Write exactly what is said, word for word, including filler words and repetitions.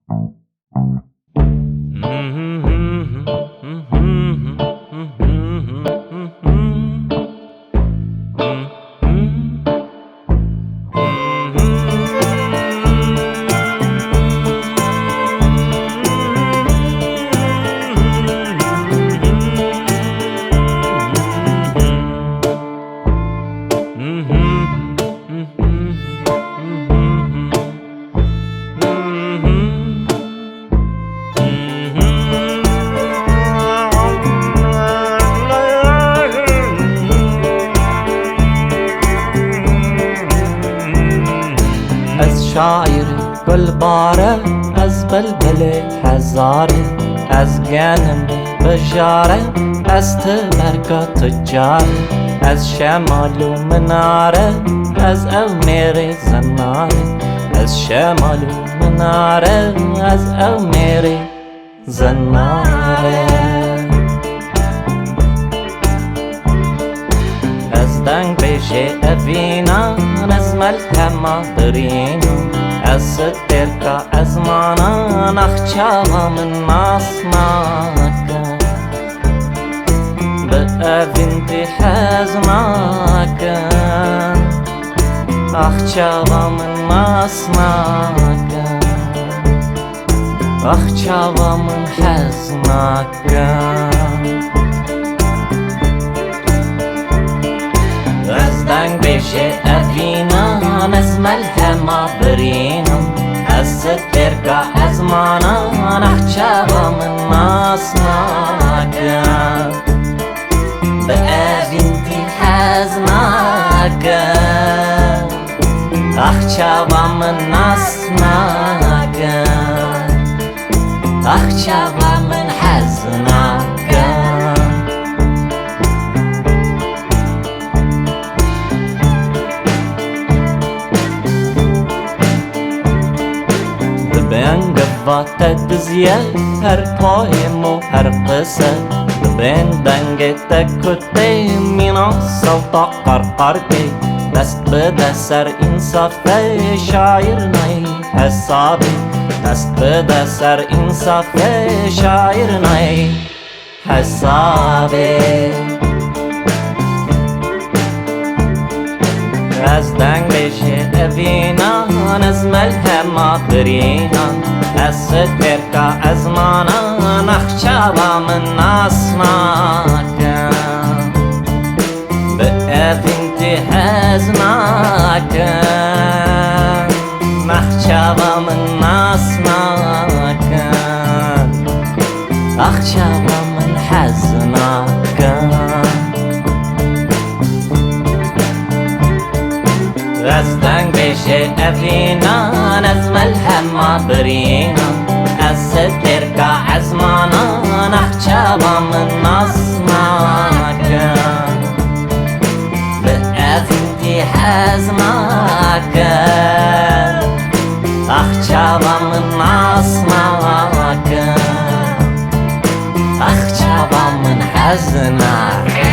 Ez şaîrê gulbare, ez bilbilê hezarê, ez genim bijare, ez tiberka tucare, ez şemal û minare, ez ew mêrê zinare, ez şemal û minare, ez ew mêrê zinare. Ez dengbêjê evînan, ez melhema birînan, ez stêrka ezmanan, ax çawa min nas nakin. Bi evîntî hez nakin, ax çawa min nas nakin. Ax çawa min hez nakin. Ez dengbêjê evînan, ez melhema birînan, ez stêrka ezmanan, ax çawa min nas nakin. Bi evîntî hez nakin. Ax çawa min nas nakin. Ax çawa min hez nakin. Dibên giva te diziye, her poêm û her qise, dibên dengê te ku tê mîna sewta qarqarkê. Dest bide ser însafê, şaîr nayê hesabê. Dest bide ser însafê, şaîr nayê hesabê. Ez dengbêjê evînan, ez melhema birînan, ez stêrka ezmanan, ax çawa min nas nakin. Bi evîntî hez nakin, ax çawa min nas nakin. Ax çawa min hez nakin. Ez dengbêjê evînan, ez melhema birînan, ez stêrka ezmanan, ax çawa min nas nakin. Bi evîntî hez nakin. Ax çawa min nas nakin. Ax çawa min hez nakin.